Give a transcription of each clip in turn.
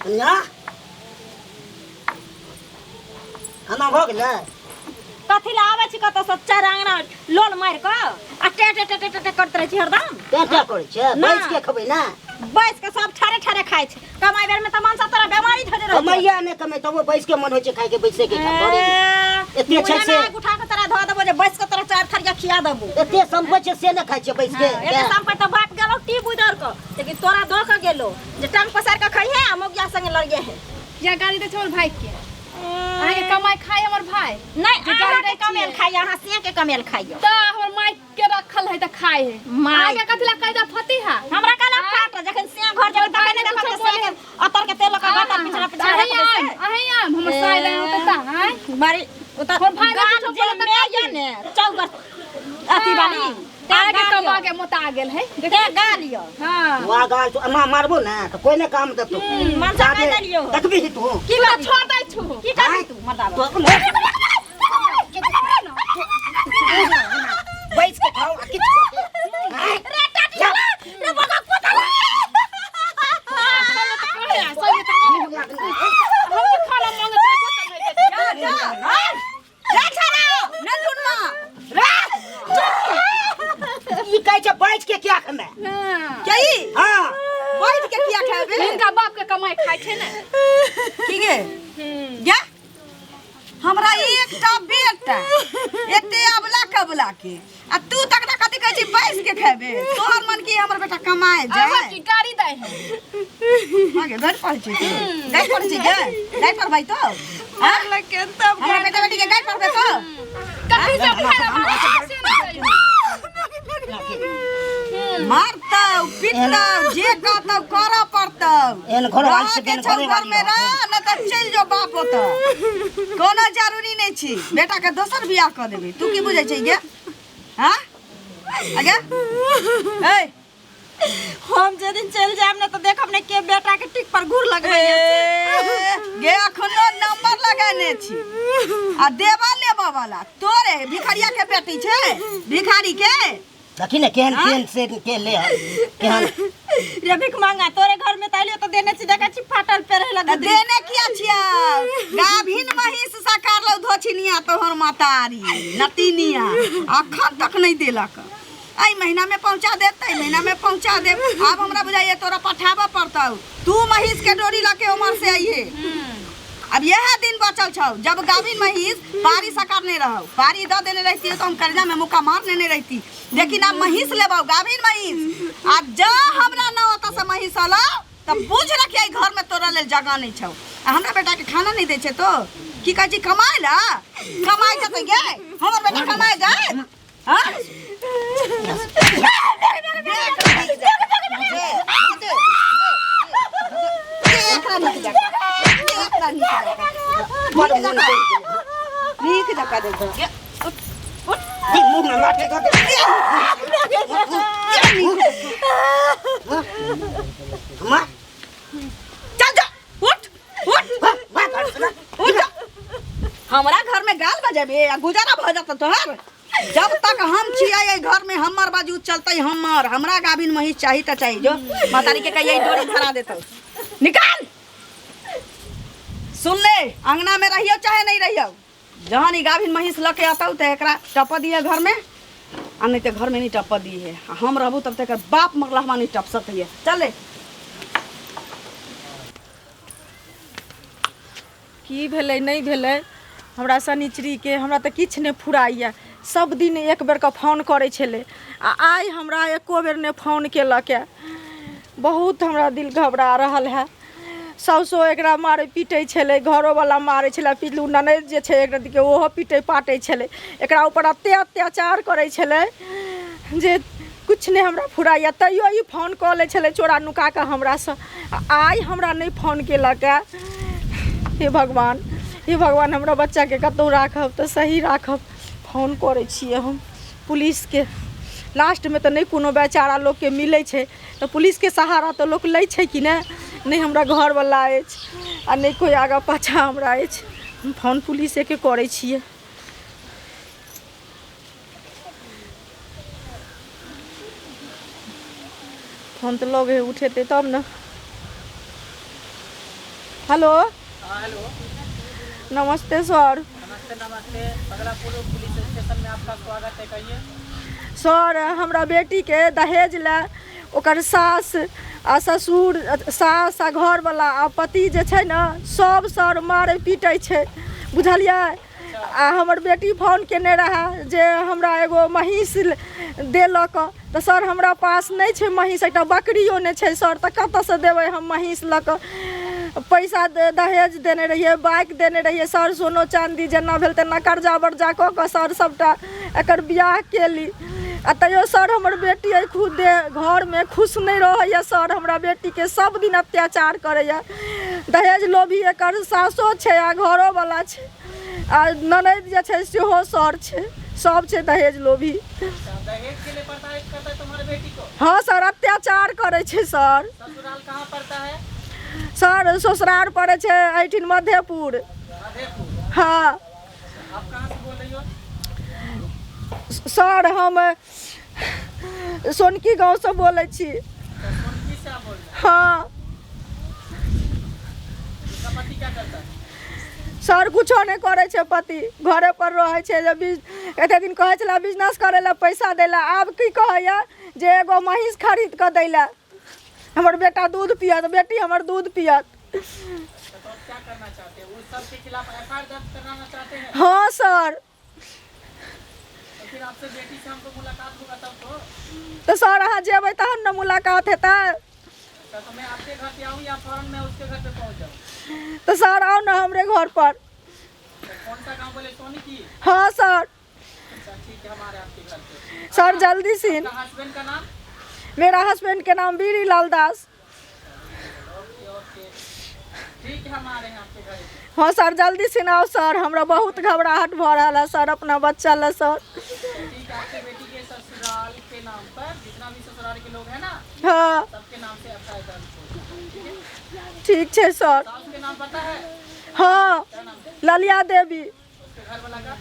कनिया खाना भऽ गेलै कथी लए आबै छी कतऽ से चारि अंगना लोल मारि कऽ आ टे टे टे टे टे करैत रहै छी हरदम। तें तें करै छै। ना। बैस के खेबै ने। बैस के सब ठारे ठारे खाइ छै। कमाइ बेर में तऽ मन से तोरा बेमारी धरे रहै। कमैया नहि कमै तबो बैस के मन होइ छै खाय के, बैसे के खाय घरे मे। एते छै से उठा के तोरा धऽ देबो जे बैस के तोरा चारि थरिया खिया देबो। एते सम्पति छै से नहि खाइ छै बैस के। एते सम्पति तऽ बाप गेलो टी बुदर के, लेकिन तोरा दऽ के गेलो जे टांग पसारि के खइहे आ मौगिया संगे लड़िए है। या गाली दै छै हमर भाई के। अहाँके कमाई खाय हमर भाई। नहीं, जे गाली अहाँ दै के कमेल छियै। खाइ, अहाँ से के कमेल खाइयो। तऽ हमर माई के रखल है तऽ खाय है। माय। अहाँके कथी ला कह दे फतिहा? हमरा काला फाट जखन सिया घर जेबै तखन नहि देखब जे सिया के अतर के तेल के घाटा पिछड़ा पिछड़ा अहीं रखबै आम, से। अहीं आम, हमर साय रहे होते तऽ, आँय? बारी ओ तऽ हमर भाई ने गाल किछो जे बोलत तऽ मे काटी। ये ने चौगर अथी वाली अहाँके कमा के मोटा गेल है। ते गाल यो। हाँ। वा गाल तो अम्मा मारबो ना तऽ कोई ने काम देतो। मनसा कहि देलियो। देखबी ही तू। की तू तऽ करबी? छोड़ दै छु। की करबी तू मर्दाबा? तो बैस के खाओ आ किछु रे टाटी रे बगा पोता। हम खाना मांगत रहै छै तऽ नहि दै छै। जा जा रे छाड़ा नंदुनमा रे। ई कहै छै बैठ के क्या खेमे? हाँ। के ई? हाँ। बैठ के किया खेबे? हिनका बाप के कमाई खाइ छै ने। की गे? गे? हमरा एकटा बेटा एते अबला कबला के आ तू तकरा कथी कहै छी बैस के खेबे? तोहर मन की हमर बेटा कमाए आब जाए? की गाड़ी दै है। हाँ गे, गाड़ी पढ़ै छी तू? गाड़ी पढ़ै छी गे? गाड़ी पढ़बै तो? हाँ? हमरा बेटा बेटी के गाड़ी पढ़बै तो? कथी से खाना मांगै छै से नहि दै है। मारतौ पिटतौ जे कहतौ करऽ पड़तौ। एहन घरवाली से रहऽ के बेन छौ घरेवाली घर में रह, नहि तऽ चलि जो बाप ओतऽ। कोनो जरूरी नहि छी बेटा के दोसर बियाह कऽ देबै। तू की बुझै छी गे? हाँ अगे ए हम जे दिन चलि जायब ने तऽ देखब ने के बेटा के टिक पर घूर लगबै। ए, गे अखनो नंबर लगेने छी आ देबा लेबा वाला तोरे भिखरिया के बेटी छै भिखारी के। देखी ने केहन हाँ? केहन से के ले हन, केहन रे भिख मांगा तोरे घर में तालियो तो देने छी देखै छी फाटल पेरहे लग। तऽ देने किया छियै? गाभिन महींस सकार लौ धोछिनिया तोहर मातारी नतिनिया अखन तक नहीं देलक। एहि महीना में पहुंचा देब तऽ एहि महीना में पहुंचा देब। आब हमरा बुझाइए तोरा पठाबऽ पड़तौ। तू महींस के डोरी लऽ के उम्हर से अइहे। अब यह दिन बचल छौ जब गाभिन महींस पारी सकारने रहौ। पारी दऽ देने रहती तऽ हम कर्जा में मुक्का मार लेने रहती, लेकिन आब महींस लेबौ गाभिन महींस। आ जा हमरा न ओतऽ से महींस अलौ तऽ बुझ रखियै घर में तोरा लेल जगह नहीं छौ। आ हमरा बेटा के खाना नहीं दै छै तो की कहै छी कमाय ला? कमाय जेतै गे हमर बेटा कमाय जाय? हाँ? बड़ मोन पड़ि गेल। नीक जकाँ देख। दी मुँह में लाठी दऽ दे। मार। चल जा उठ उठ भाग, भाग घर से ना। उठ जा। हमरा घर में गाल बजेबे आ गुजारा भऽ जेतौ तोहर। जब तक हम छियै एहि घर में हमर बाजू चलतै हमर। हमरा गाभिन महींस चाही तऽ चाही। जो महतारी के कहियै डोरी धरा देतौ। निकाल। सुन ले अंगना में रहियो चाहे नहीं रहियो, जहन ई गाभिन महींस लऽ के अतौ तऽ एकरा टपऽ दिहे घर में, आ नहीं तऽ घर में नहीं टपऽ दिहे। आ हम रहबू तब तक एकर बाप मरला हमरा नहीं टप सकैए। चल ले। की भेलै नहि भेलै हमरा शनिचरीके हमरा तऽ किछु नहि फुराइए। सब दिन एक बेरके फोन करै छलै आ आइ हमरा एको बेर नहि फोन केलक यऽ। बहुत हमरा दिल घबरा रहल है। साउसो एकरा मारै पीटै छलै, घरोवला मारै छलै, पिलू ननैद जे छै एकरा देखियौ ओहो पीटै पाटै छलै। एकरा ऊपर एते अत्याचार करै छलै जे किछु नहि हमरा फुराइए। तैयो ई फोन कऽ लै छलै चोरा नुका कऽ हमरासँ, आ आइ हमरा नहि फोन केलक यऽ। हे भगवान, हे भगवान, हमरा बच्चाके कतहु राखब तऽ सही राखब। फोन करै छियै हम पुलिसके। लास्टमे तऽ नहि कोनो बेचारा लोकके मिलै छै तऽ पुलिसके सहारा तऽ लोक लै छै कि नहि। नहि हमरा घरवला अछि आ नहि कोइ आगाँ पाछाँ हमरा अछि। हम फोन पुलिसेके करै छियै। फोन तऽ लगे उठेतै तब ने। हेलो। हाँ हेलो। नमस्ते सर। नमस्ते नमस्ते, बगलापुर पुलिस स्टेशन में आपका स्वागत है, कहिए। सर हमरा बेटीके दहेज लए ओकर सास आ ससुर, सास आ घरवला आ पति जे छै ने सब सर मारै पीटै छै, बुझलियै। आ हमर बेटी फोन केने रहए जे हमरा एगो महीँस देलक, तऽ सर हमरा पास नहि छै महीँस, एकटा बकरियो नहि छै सर, तऽ कतऽसँ देबै हम महीँस लऽ कऽ? पैसा दहेज देने रहियै, बाइक देने रहियै सर, सोनो चाँदी जेना भेल तेना कर्जा वर्जा कऽ कऽ सर सबटा एकर बियाह केली, आ तैयो सर हमर बेटी एहि खुदे घरमे खुश नहि रहैए सर। हमरा बेटीके सब दिन अत्याचार करैए, दहेज लोभी एकर सासो छै आ घरोवला छै आ ननैद जे छै सेहो सर छै, सब छै दहेज लोभी। दहेज के लिए प्रताड़ित करता है तुम्हारे बेटी को? हाँ सर, अत्याचार करै छै सर। ससुराल कहाँ पड़ता है? सर ससुराल पड़ै छै एहिठिन मधेपुर। मधेपुर। हाँ। आप कहाँ से बोल रही हो? सर हम सोनकी गाँवसँ बोलै छी। सोनकी से आप बोल रहे हैं? हाँ। उसका पति क्या करता है? सर कुछो नहि करै छै, पति घरे पर रहै छै। जे एते दिन कहै छलै बिजनेस करै लए पैसा दै लए, आब की कहैया जे एगो महीँस खरीद कऽ दै लए, हमर बेटा दूध पियत, बेटी हमर दूध पियत। तो आप क्या करना चाहते हैं? उस सब के खिलाफ एफआईआर दर्ज कराना चाहते हैं? हाँ सर। तो फिर आपसे बेटी से हमको मुलाकात होगा तब तो? तऽ सर अहाँ जेबै तहन ने मुलाकात हेतै। तो मैं आपके घर पे आऊँ या फौरन मैं उसके घर पे पहुँच जाऊँ? तऽ सर आउ ने हमरे घर पर। तो कौन सा गाँव बोले, सोनी की? हाँ सर। अच्छा ठीक है, हम आ रहे हैं आपके घर पे। सर जल्दी से। आपका हस्बैंड का नाम? मेरा हस्बैंड के नाम बीरी लाल दास। ओके ओके ठीक है, हम आ रहे हैं आपके घर पे। हाँ सर जल्दी से आउ सर, हमरा बहुत घबराहट भऽ रहल है सर अपना बच्चा लए सर। ठीक है, आपके बेटी के ससुराल के नाम पर जितना भी ससुराल के लोग हैं ना, हाँ सबके नाम से एफआईआर दर्ज हो, ठीक है? ठीक छै सर। सास के नाम पता है? हाँ, क्या नाम है? ललिया देवी। उसके घर वाला का?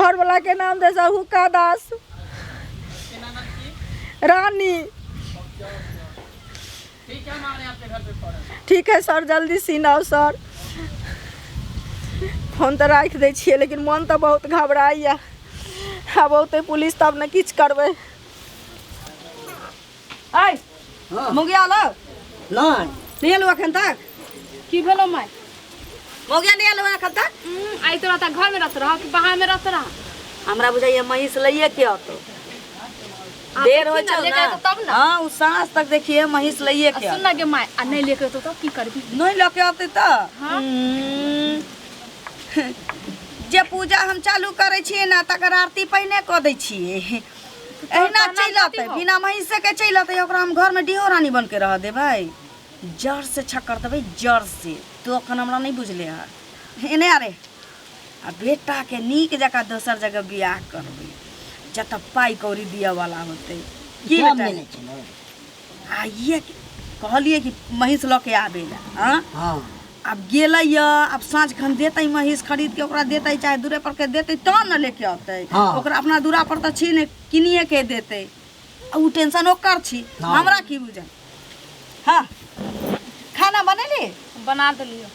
घर वाला के नाम दे सर हुक्का दास। उसके ननद की? रानी। ओके ओके ठीक है, हम आ रहे हैं आपके घर पे फौरन। ठीक है सर, जल्दी सीन आउ सर। फोन तऽ राखि दै छियै, लेकिन मन तऽ बहुत घबराइए। आब औतै पुलिस तब ने किछु करबै। ऐ हाँ। मौगिया लो। नहीं। नहीं एलौ अखन तक? की भेलो माय? मौगिया नहीं एलौ अखन तक? आई तोरा तऽ घर में रहत रह कि बाहर में रहत रह? हमरा बुझाइए महींस लइए के अतो, देर होइ छौ ले ना। जाए तब ना। हाँ, उ साँझ तक देखिए महींस लइए के सुन ना गे माय, आ नहीं लेके अतो तब की करबी? नहीं लऽ के अतै तऽ हाँ। जे पूजा हम चालू करै छियै ने तकर आरती पहिने कऽ दै छियै। एहिना चलि अतै, बिना महींसे के चलि अतै, ओकरा हम घरमे डिहो रानी बन के रहऽ देबै? जड़ से छक्कर देबै, जड़ से। तू अखन हमरा नहि बुझले हँ। एने अरे आ बेटा के नीक जकाँ दोसर जगह बियाह करबै, जतऽ पाइ कौड़ी दिअ वाला होतै। की क्या बेटा? मिलै छै ने? आ ये कहलियै कि महींस लऽ के आबै लए। हाँ हाँ। आब गेलै यऽ, आब साँझ खन देतै महींस खरीद के ओकरा देतै, चाहे दूरे पर के देतै तब ने लेके अतै। हाँ। ओकरा अपना दूरा पर तऽ छी ने, किनिए के देतै। आ उ टेंशन ओकर छी, हाँ। हमरा की बुझल। हाँ खाना बनेली? बना देलियो।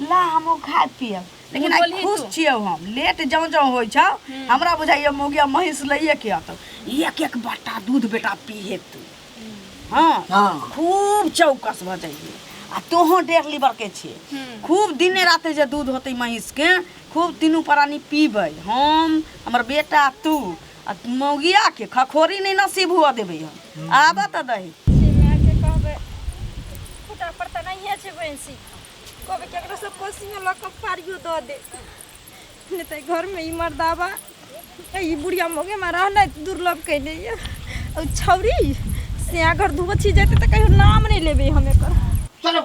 ला हमहूँ खाय पियब, लेकिन आइ बोलही खुश तू। छियौ हम। लेट जौं जौं होइ छौ, हमरा बुझाइए मौगिया महींस लइए के अतौ। एक एक बट्टा दूध बेटा पीहे तू। हाँ हाँ। खूब चौकस भऽ जाइए। आ तोहों 1.5 लीवर के छियै, खूब दिने राते जे दूध होतै महींस के, खूब तीनू प्राणी पीबै, हम हमर बेटा तू। आ मौगिया के खखोरी नहि नसीब हुअ देबै हम। आबऽ तऽ दही। मायके कहबै फुटा पर तऽ नहिए छै भैंसी, कहबै केकरो से कोसियो लऽ कऽ पारियो दऽ दे, नहि तऽ घरमे ई मर्दाबा ई बुढ़िया मौगेमे रहनाइ दुर्लभ कयने यऽ। ओ छौरी से अगर धोछी जेतै तऽ कहियो नाम नहि लेबै हम एकर। चलो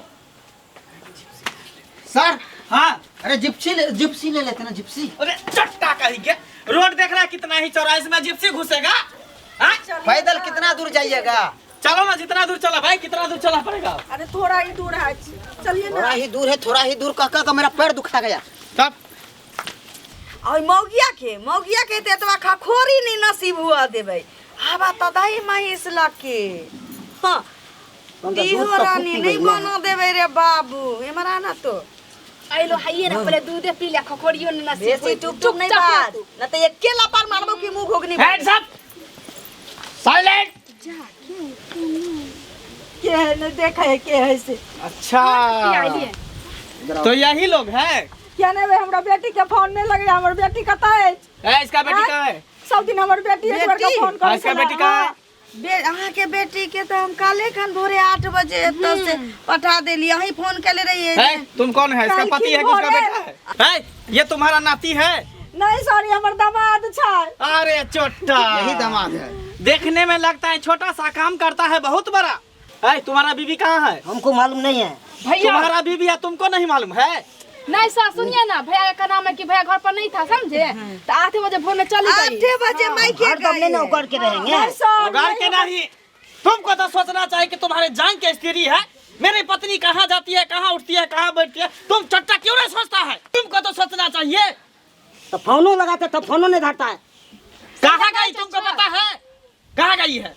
सर। हाँ। अरे जिप्सी ले लेते ना, जिप्सी। अरे चट्टा कही के रोड देख रहा है कितना ही चौड़ा, इसमें जिप्सी घुसेगा? हाँ? पैदल कितना दूर जाइएगा? चलो ना, जितना दूर चला भाई, कितना दूर चला पड़ेगा? अरे थोड़ा ही दूर है, चलिए ना। थोड़ा ही दूर है, थोड़ा ही दूर कह कह मेरा पैर दुखा गया। तब और मौगिया के तऽ एतबा खखोरी नहीं नसीब हुआ देबै। आबा तऽ दही महींस लऽ के। हाँ हम तो दूध इहो तो खूब रानी पीबै नहीं ने। बना देबै रे बाबू एमहर आना तो। अइलो हाइए ना, पहिले दूधे पी ले, खखोरियो ने नसीब बेसी होई। टुक टुक नहीं चुपचाप बाज, न त एके लपार मारबो कि मुंह घोगनी। Hands up, silent. के है नहीं देखे है के है से। अच्छा आइलिए। तो यही लोग है। किया नहीं भाई, हमरा बेटी के फोन नहीं लगे, हमर बेटी कतऽ अछि? ए, इसका बेटी कहाँ है? सब दिन हमर बेटी एक बेर के बेटी? फोन करै इसका छलै। बेटी कहाँ है? बे अहाँके बेटी के तऽ हम काल्हे खन भोरे 8 बजे एतऽ से पठा देली, अहीं फोन केले रहियै। है तुम कौन है? इसका पति है कि उसका बेटा है? है ये तुम्हारा नाती है? नहीं सॉरी, हमर दामाद छै। अरे चोटा, यही दामाद है। देखने में लगता है छोटा सा, काम करता है बहुत बड़ा। है तुम्हारा बीवी कहाँ है? हमको मालूम नहीं है। भैया तुम्हारा बीवी है तुमको नहीं मालूम है? नहीं सर सुनिए ना, भैया का नाम है कि भैया घर पर नहीं था समझे, तो 8 बजे भोर में चली गई। 8 बजे मायके हर दम नहीं ना गई। उकर के रहेंगे। नहीं सर, उगाड़ के नहीं, तुमको तो सोचना चाहिए कि तुम्हारे जान के स्त्री है, मेरी पत्नी कहाँ जाती है, कहाँ उठती है, कहाँ बैठती है, तुम चट्टा क्यों नहीं सोचता है? तुमको तो सोचना चाहिए। तो फोनो लगाते तो फोनो नहीं धरता है। कहाँ गई तुमको पता है? कहाँ गई है?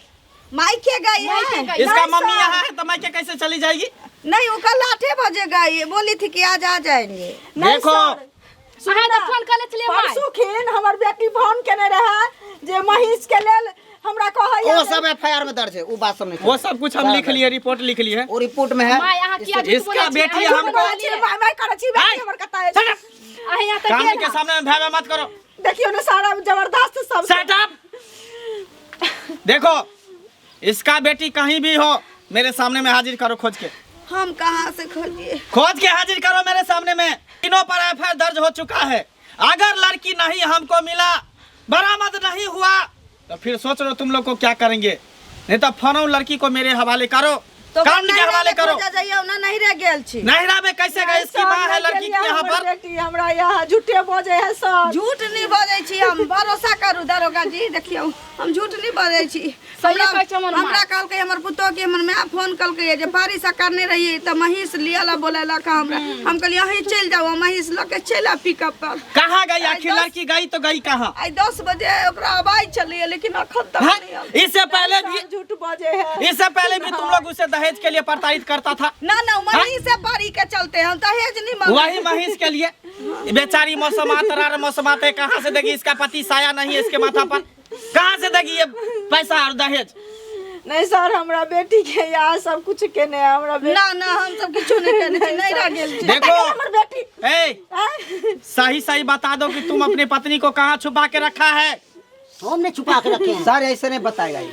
मायके गई है। इसका मम्मी यहाँ है तो मायके कैसे चली जाएगी? नहीं वो कल 8 बजे गई, बोली थी कि आज आ जाएंगे। देखो अहाँ तऽ फोन कऽ ले छलियै माय। परसू खिन हमर बेटी फोन केने रहे जे महीष के लेल हमरा कहैया। वो सब एफआईआर में दर्ज है, वो बात सब नहीं। वो सब कुछ हम लिख लिए, रिपोर्ट लिख लिए। वो रिपोर्ट में है। माय अहाँ किया झूठ इसका बोलै छियै? बेटी अहाँ झूठ हमको- बोलै छियै? माय माय करै छी, बेटी हमर कतऽ अछि? अहाँ यहाँ तऽ कानून गेल के हँ। सामने में भय मत करो। देखियौ ने सारा जबरदस्त सब। Shut up! देखो इसका बेटी कहीं भी हो मेरे सामने में हाजिर करो, खोज के। हम कहाँ से खोजिए? खोज के हाजिर करो मेरे सामने में। तीनों पर एफआईआर दर्ज हो चुका है। अगर लड़की नहीं हमको मिला, बरामद नहीं हुआ, तो फिर सोच लो तुम लोग को क्या करेंगे। नहीं तो फौरन लड़की को मेरे हवाले करो, तो कानून के हवाले करो। जाइए ना, नहीं रह गेल छी। नहरा में कैसे गए? इसकी माँ है लड़की के यहाँ पर। बेटी हमरा यहाँ झूठे बजै है सर। झूठ नहीं बजै छी हम, भरोसा करू दरोगा जी। देखियौ हम झूठ नहीं बजै छी। सहिए कहै छै हमर माय। हमरा कहलकै हमर पुतोह के, हमर my phone कलकै जे बारिश करने रहियै तऽ महीष लिअ ला बोलेलक हमरा। हम कहलियै अहीं चलि जाउ, महीष लऽ के चलि आ पिकअप पर। कहाँ गई आखिर लड़की? गई तो गई कहाँ? आइ 10 बजे ओकरा आवाज छलैया, लेकिन अखन तक हैं? नहीं आयल। इससे पहले भी झूठ बजे है। इससे पहले भी तुम लोग उसे दहेज के लिए प्रताड़ित करता था। ना ना, महीष से बारी के चलते हम दहेज नहीं मांगे। वही महीष के लिए बेचारी मौसमात रार मौसमात है, कहाँ से देगी? इसका पति साया नहीं है इसके माथा पर, कहाँ से देगी ये पैसा और दहेज? नहीं सर, हमरा बेटी के यहाँ सब कुछ केने है, हमरा बेटी। ना ना, हम सब किछो नहीं केने छी, नहीं रह गेल छी। देखो हमर बेटी ए, सही सही बता दो कि तुम अपनी पत्नी को कहाँ छुपा के रखा है? हमने छुपा के रखे हैं। सर ऐसे नहीं बताएगा ये,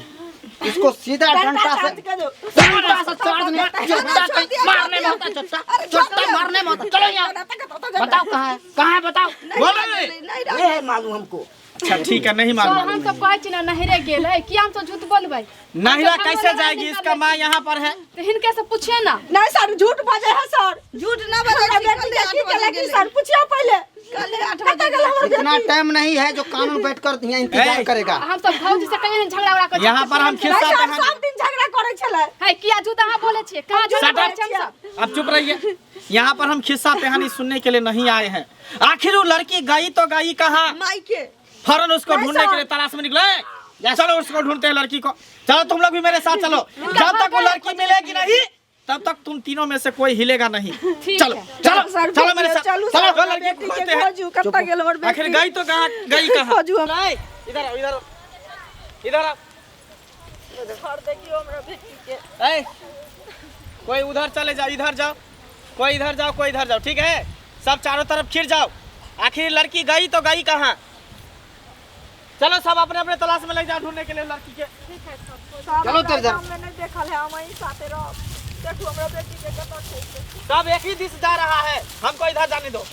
इसको सीधा डंडा से डंडा से चार्ज नहीं, चोट्टा मारने में होता, चोट्टा चोट्टा मारने में होता। चलो यहाँ बताओ कहाँ है, कहाँ है बताओ। बोलो नहीं। नहीं है मालूम हमको। अच्छा ठीक है, नहीं सर मालूम। हम सब कहै छी ना नहिरे गेल है, किया हम सब झूठ बोलबै? नहिरा कैसे जाएगी? इसका माँ यहाँ पर है। तऽ हिनके से पूछिए ना। नहीं सर, झूठ बजे है सर। झूठ ना बजै हमरा छी। बेटी कल के की 8 बजे केलक गेलै। सर, पूछियो पहिले। कल 8 कतऽ बजे गेल हमर इतना बेटी? टाइम नहीं है जो कानून बैठकर यहाँ इंतजार ए। करेगा। हम सब भौजी से कहिए झगड़ा उगड़ा करै छी। यहाँ पर हम खिस्सा नहीं सर, कहानी सब दिन झगड़ा करै छलै। है किया झूठ अहाँ बोलै छियै? कहाँ झूठ Shut बोलै up! छियै हम सब? अब चुप रहिए, यहाँ पर हम खिस्सा कहानी सुनने के लिए नहीं आए हैं। आखिर वो लड़की गई तो गई कहाँ? मायके। फौरन उसको ढूंढने के लिए तलाश में निकले। चलो उसको ढूंढते हैं लड़की को। चलो तुम लोग भी मेरे साथ चलो। जब तक वो लड़की मिलेगी नहीं तब तक तुम तीनों में से कोई हिलेगा नहीं। ठीक चलो है। चलो सर, चलो मेरे साथ, चलू चलो सर, लड़की बेटी को के खोजते हैं। खोजू, कतऽ गेल हमर बेटी? आखिर गई तो कहाँ गई? कहाँ? खोजू हम। नहीं, इधर आओ, इधर आओ, इधर आओ। सर, देखियो हमरा बेटी के। ए, कोई उधर चले जाओ, इधर जाओ, कोई इधर जाओ, कोई इधर जाओ, ठीक है? सब चारों तरफ खिर जाओ। आखिर लड़की गई तो गई कहाँ? चलो सब अपने अपने तलाश में लग जाओ ढूंढने के लिए लड़की के। चलो तर जा। हमने नहीं देखल है, हम अहीं साथे रहब। देखू हमरा बेटी के कतऽ छै। सब एक ही दिश जा रहा है, हमको इधर जाने दो।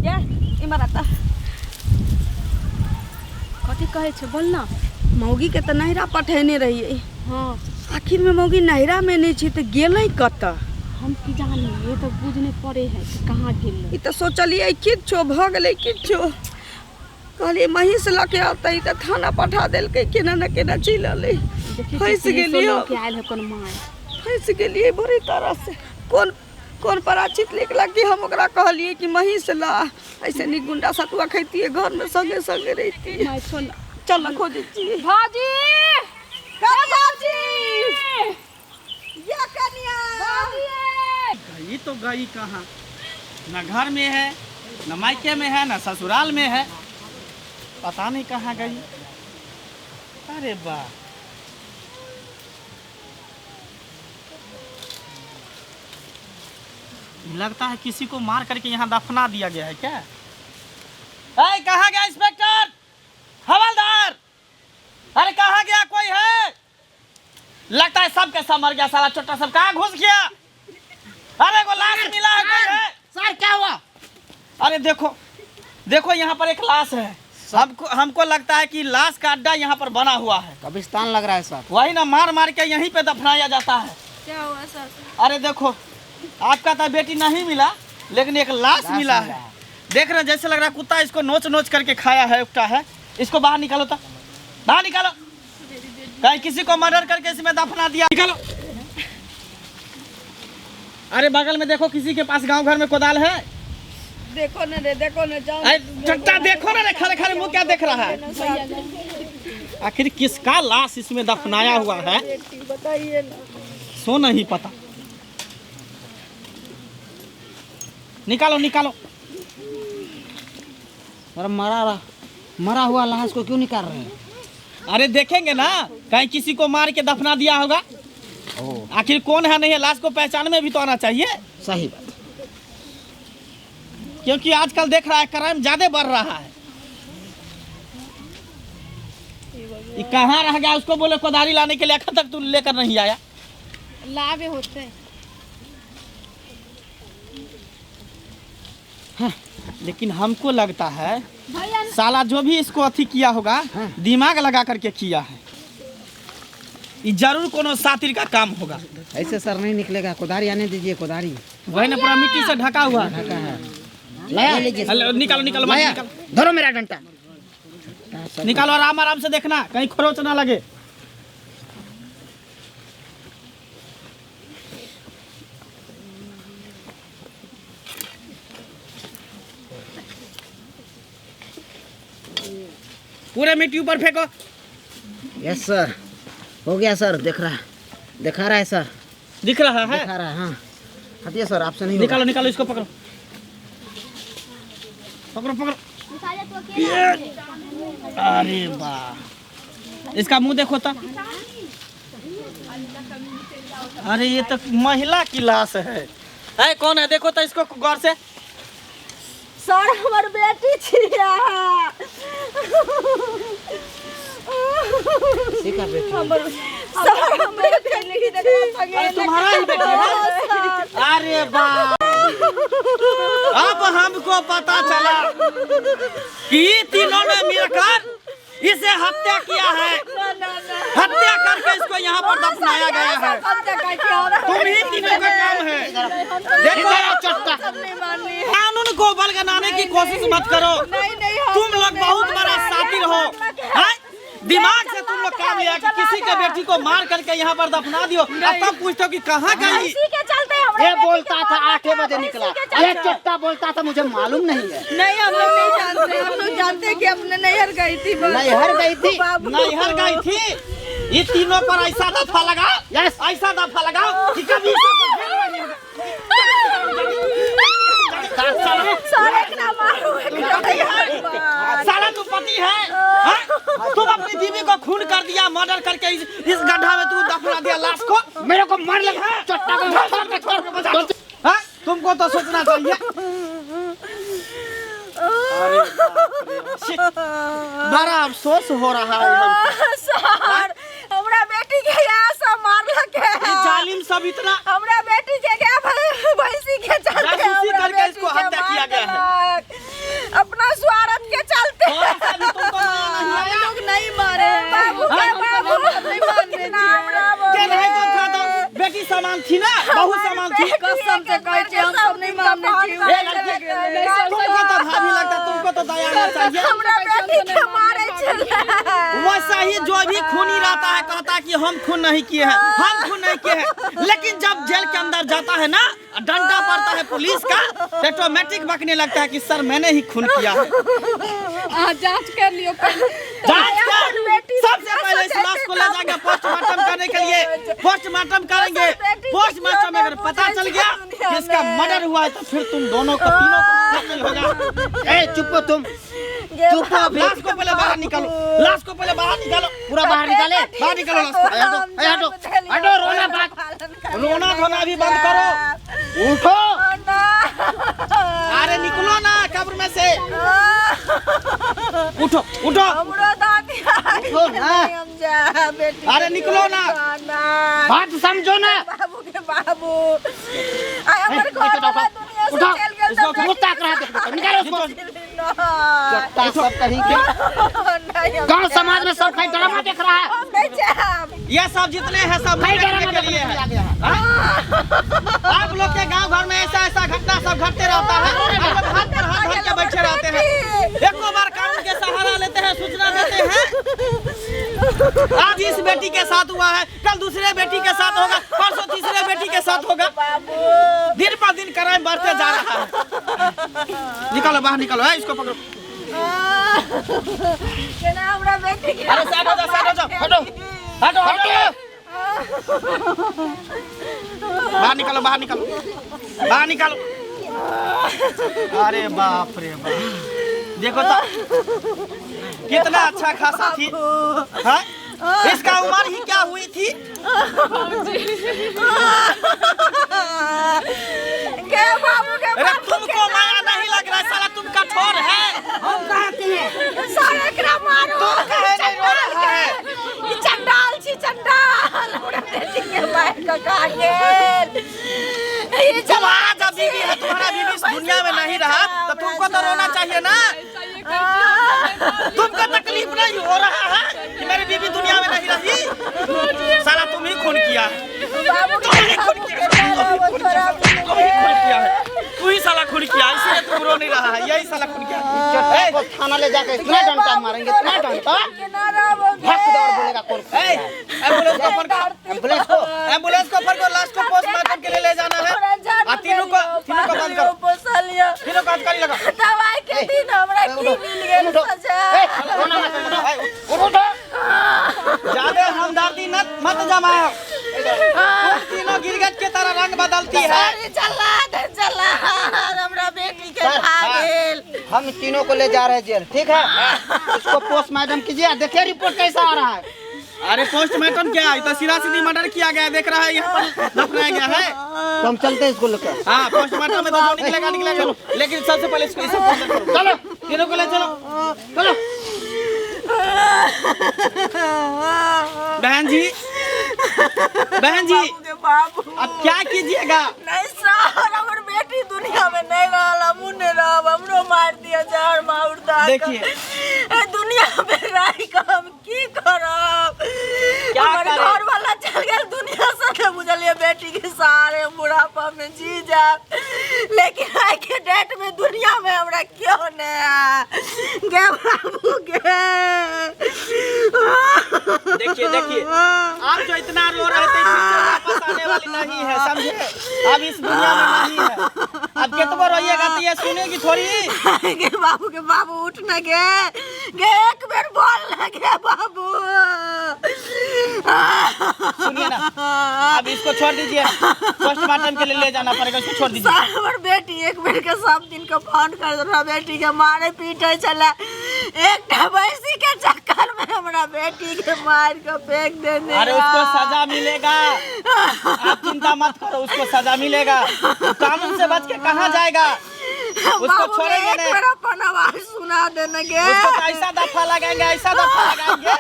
ये इमहर आता। कथी कहै छै बोल ना। मौगी के तऽ नहिरा पठेने रहियै। हाँ आखिर में मौगी नहिरा में नहीं छी तऽ गेलै कतऽ? हम की जानी, ये तऽ बुझ नहि पड़े है कि कहाँ गेलै। ई तऽ सोचलियै किछो भऽ गेलै किछो, कहलियै महीष लऽ के अतै तऽ थाना पठा देलकै, केना ने केना चलि अलै। देखै फँसि छियै गेलियै लऽ के आयल है कोन माय। फँसि गेलियै बड़ी तरह से। कोन कोन पराचित निकला कि हम ओकरा कहलियै कि महीष ला, ऐसे नीक गुंडा सतुआ खैतियै घरमे संगे संगे रहितियै। चल ना खोजै छियै। भाजी, भाजी ये कनिया गई तो गई कहाँ, न घर में है, न मायके में है, न ससुराल में है, पता नहीं कहाँ गई। अरे वाह, लगता है किसी को मार करके यहाँ दफना दिया गया है क्या? ऐ कहाँ गया इंस्पेक्टर, हवलदार? अरे कहाँ गया, कोई है? लगता है सब के सब मर गया साला छोटा, सब कहाँ घुस गया? अरे को लाश मिला है, कोई है? सर क्या हुआ? अरे देखो देखो यहाँ पर एक लाश है। हमको हमको लगता है कि लाश का अड्डा यहाँ पर बना हुआ है। कब्रिस्तान लग रहा है सर। वही ना, मार मार के यहीं पे दफनाया जाता है। क्या हुआ सर? अरे देखो, आपका तो बेटी नहीं मिला, लेकिन एक लाश मिला है। देख रहे हैं, जैसे लग रहा है कुत्ता इसको नोच नोच करके खाया है, उकटा है। इसको बाहर निकालो, तो बाहर निकालो, कहीं किसी को मर्डर करके इसमें दफना दिया। निकालो। अरे बगल में देखो, किसी के पास गांव घर में कोदाल है? देखो ना रे, देखो ना, जाओ। अरे चट्टा देखो ना रे, खड़े खड़े मुंह क्या देख रहा है? आखिर किसका लाश इसमें दफनाया हुआ है, बताइए ना। सो नहीं पता। निकालो निकालो। अरे मरा हुआ लाश को क्यों निकाल रहे हैं? अरे देखेंगे ना, कहीं किसी को मार के दफना दिया होगा। आखिर कौन है नहीं है, लाश को पहचान में भी तो आना चाहिए। सही बात, क्योंकि आजकल देख रहा है क्राइम ज्यादा बढ़ रहा है। ये कहाँ रह गया? उसको बोले कोदारी लाने के लिए, अखन तक तू लेकर नहीं आया। लावे होते हैं। हाँ, लेकिन हमको लगता है साला जो भी इसको अथी किया होगा, दिमाग लगा करके किया है। ये जरूर कोनो सातिर का काम होगा। ऐसे सर नहीं निकलेगा, कोदारी आने दीजिए, कोदारी। वही ना, पूरा मिट्टी से ढका हुआ है। ढका है। लाया लीजिए, निकालो निकालो, लाया। निकालो, धरो मेरा डंडा, निकालो। आराम आराम से देखना, कहीं खरोच ना लगे। पूरे मिट्टी ऊपर फेंको। यस सर, हो गया सर, देख रहा, दिखा रहा है सर। दिख रहा है, दिखा रहा है, हाँ। हटिए सर, आपसे नहीं। निकालो निकालो, इसको पकड़ो पकड़ो पकड़ो। अरे वाह, इसका मुंह देखो तो। अरे ये तो महिला की लाश है। है कौन है, देखो तो इसको गौर से। सर हमर बेटी छिया। सर हमरे बेटी अरे तुम्हारा ही बेटी है? अरे वाह, अब हमको पता चला कि तीनों ने मिलकर इसे हत्या किया है। हत्या करके इसको यहाँ पर दफनाया गया है। तुम ही तीनों का काम है। देखो कानून को बलगनाने की कोशिश मत करो। तुम लोग बहुत बड़ा सातिर हो। दिमाग से तुम लोग काम लिया कि किसी के बेटी को मार करके यहाँ पर दफना दियो, अब तब पूछते हो कि कहाँ गई। इसी के चलते हमरा ये बोलता था 8 बजे निकला, ये चट्टा बोलता था, मुझे मालूम नहीं है। नहीं, हम लोग नहीं जानते, हम लोग जानते हैं कि अपने नैहर गई थी। नैहर गई थी, नैहर गई थी। ये तीनों पर ऐसा दफा लगाओ, ऐसा दफा लगाओ कि कभी साला तू पति है, हा? तुम अपनी बीवी को खून कर दिया, मर्डर करके इस गड्ढा में तू दफना दिया लाश को। मेरे को मार लगा चट्टा को। हाँ? तुमको तो सोचना चाहिए। अरे बड़ा अफसोस हो रहा है सर, हमरा बेटी के यहाँ सब मारलक है। ये जालिम सब इतना हमरा बेटी के क्या भैंसी के चलते जासूसी करके इसको हत्या किया गया है अपना स्वार्थ के चलते। हम लोग नहीं मारे बाबू के बाबू नहीं मारने के नहीं तो था तो बेटी समान थी ना, बहुत समान थी। कसम से कहै छी हम सब नहीं मारने छी। तुमको तो भाभी लगता, तुमको तो दया आना चाहिए। हमरा बेटी के मारे छै। छलै। वैसा ही जो भी खूनी रहता है कहता है कि हम खून नहीं किए हैं, हम खून नहीं किए हैं, लेकिन जब जेल के अंदर जाता है ना, डंडा पड़ता है पुलिस का, ऑटोमेटिक बकने लगता है कि सर मैंने ही खून किया है। अहाँ जांच कर लियो पहिले। जांच कर, सबसे पहले इस लाश को ले जाएंगे पोस्टमार्टम करने के लिए। पोस्टमार्टम करेंगे, पोस्टमार्टम में अगर पता चल गया कि इसका मर्डर हुआ है तो फिर तुम दोनों को, तीनों को शामिल होगा। ए चुप हो तुम, चुप हो अभी। लाश को पहले बाहर निकालो, लाश को पहले बाहर निकालो, पूरा बाहर निकाले, बाहर निकालो लाश को। हटो, हटो, हटो, रोना बात, रोना धोना भी बंद करो, उठो। अरे निकलो ना कब्र में से, उठो उठो, उठो ना, अरे निकलो ना, बात समझो ना। बाबू के बाबू, आय हमर घर वाला दुनिया से चल गेल। उठो, मुँह ताक रहा है, निकालो उसको। चट्टा सब कहीं के गांव समाज में सब खाई ड्रामा देख रहा है। ये सब जितने हैं सब ड्रामा के लिए है। आप लोग के गांव घर में ऐसा ऐसा घटना सब घटते रहता है, आप लोग हाथ पर हाथ धर के बैठे रहते हैं, एको बार कानून के सहारा लेते हैं, सूचना देते हैं। आज इस बेटी के साथ हुआ है, कल दूसरे बेटी के साथ होगा, परसों तीसरे बेटी के साथ होगा। दिन पर दिन क्राइम बढ़ते जा रहा है। निकालो बाहर निकालो, है इसको पकड़ो। अरे साइड हो जाओ, साइड हो जाओ, हटो हटो हटो, बाहर निकालो, बाहर निकालो, बाहर निकालो। अरे बाप रे बाप, देखो तो कितना अच्छा खासा थी, हाँ? इसका उम्र ही क्या हुई थी? अरे तुमको माया नहीं लग रहा है, साला तुम कठोर है। हम कहाँ के हैं? तुम कहे नहीं रो रहा है। चंडाल छी चंडाल, हमरा बेटी के मार के खा गेल। जब आज बीवी है, तुम्हारा बीवी इस दुनिया में नहीं रहा तो तुमको तो रोना चाहिए ना। तुमको तकलीफ नहीं हो रहा है कि मेरी बीवी दुनिया में नहीं रही? साला तुम ही खून किया है, तुम ही खून किया, तुम ही खून किया है, तू ही साला खून किया, इसलिए तुम रो नहीं रहा है, यही साला खून किया। थाना ले जाके इतना डंडा मारेंगे, इतना डंडा, भक्त और बोलेगा कौन। एम्बुलेंस को फोन करो, एम्बुलेंस को, एम्बुलेंस को फोन करो, लाश को पोस्टमार्टम के लिए ले जाना है। आ तीनों को बंद करो, तीनों को हथकड़ी लगाओ। दवाई के दिन हमरा की मिल गेल सजा। उठो, ज्यादा हमदर्दी मत जमाओ। तुम तीनों गिरगिट के तरह रंग बदलती है। चला चला, हमरा बेटी के खा गेल। हम तीनों को ले जा रहे हैं जेल, ठीक है? इसको पोस्टमार्टम कीजिए, देखिए रिपोर्ट कैसा आ रहा है। अरे पोस्टमार्टम क्या है, तो सीधा सीधी मर्डर किया गया है, देख रहा है यहाँ पर दफनाया गया है। तो हम चलते हैं इसको लेकर। हाँ पोस्टमार्टम में तो जो निकलेगा निकलेगा, लेकिन सबसे पहले इसको इसे फोन करो। चलो तीनों को ले चलो, चलो। बहन जी, बहन जी, अब क्या कीजिएगा? नहीं सर, हमर बेटी दुनिया में नहीं रहल, हमहू नहीं रहब, हमरो मार दिया जहर माउर दा। देखिए दुनिया में रह के हम की करब? हमर घर वाला चल गेल दुनिया से, बुझलिए बेटी के सारे बुढ़ापा में जी जाब, लेकिन आइ के डेट में दुनिया में हमरा क्यों नहीं आ गे बाबू गे। देखिए देखिए, आप जो इतना रो रहे थे फिर से वापस आने वाली नहीं है, समझे? अब इस दुनिया में नहीं है, अब कितने रोइएगा तो ये सुनेगी थोड़ी। गे बाबू के बाबू उठ न गे, गे एक बेर बोल न गे बाबू। सुनिए ना, अब इसको छोड़ दीजिए, पोस्टमार्टम के लिए ले जाना पड़ेगा, इसको छोड़ दीजिए। हमर बेटी एक बेर के सब दिन के फोन कर रहा, बेटी के मारे पीटे चला, एक भैंसी के चक्कर में हमरा बेटी के मार के फेंक देने। अरे उसको सजा मिलेगा, आप चिंता मत करो, उसको सजा मिलेगा। कानून से बच के कहाँ जाएगा? उसको छोड़ेंगे नहीं। अपन आवाज सुना देने के। उसको तो ऐसा दफा लगाएंगे, ऐसा दफा लगाएंगे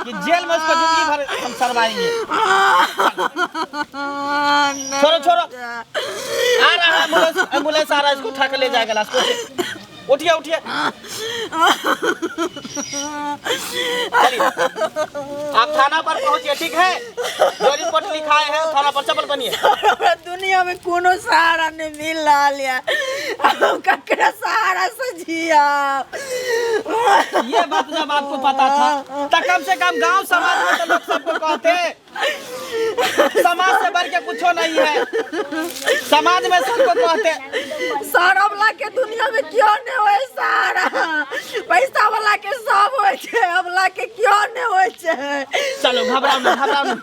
कि जेल में उसको जिंदगी भर हम सरवाएंगे। छोड़ो छोड़ो, आ रहा है एम्बुलेंस, एम्बुलेंस आ रहा है, इसको उठा कर ले जाएगा लाश को। उठिए उठिए। चलिए आप थाना पर पहुंचिए, ठीक है? जो रिपोर्ट लिखाए हैं थाना पर चप्पल बनिए। हमरा दुनिया में कोनो सहारा नहीं मिल रहल ये, हम ककरा सहारा से जियब? ये बात जब आपको पता था तो कम से कम गांव समाज में तो लोग सबको कहते। समाज से बढ़ के कुछ नहीं है, समाज में सबको कहते। सर अबला के दुनिया में क्यों नहीं होए सहारा? पैसा वाला के सब होए छै, अबला के क्यों नहीं होए छै? चलो घबराओ ना, घबराओ ना,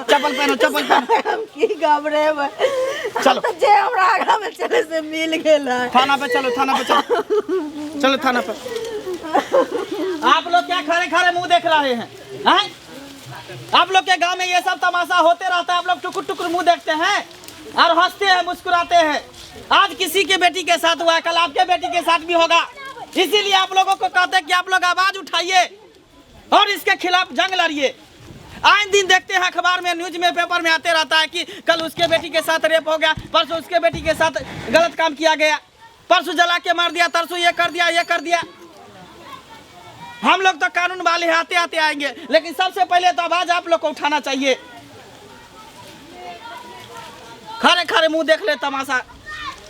चप्पल पहनो, चप्पल पहनो। हम की घबरेबै? चलो। तऽ जे हमरा आगा में चले से मिल गेल है। थाना पे चलो, थाना पे चलो, चलो थाना पे। आप लोग क्या खड़े खड़े मुंह देख रहे हैं, हैं? आप लोग के गांव में ये सब तमाशा होते रहता है, आप लोग टुकुर टुकुर मुंह देखते हैं और हंसते हैं, मुस्कुराते हैं। आज किसी के बेटी के साथ हुआ है, कल आपके बेटी के साथ भी होगा। इसीलिए आप लोगों को कहते हैं कि आप लोग आवाज उठाइए और इसके खिलाफ जंग लड़िए। आए दिन देखते हैं अखबार में, न्यूज में, पेपर में आते रहता है कि कल उसके बेटी के साथ रेप हो गया, परसों उसके बेटी के साथ गलत काम किया गया, परसों जला के मार दिया, तरसों ये कर दिया, ये कर दिया। हम लोग तो कानून वाले हैं, आते आते आएंगे, लेकिन सबसे पहले तो आवाज आप लोग को उठाना चाहिए। खड़े खड़े मुंह देख ले तमाशा।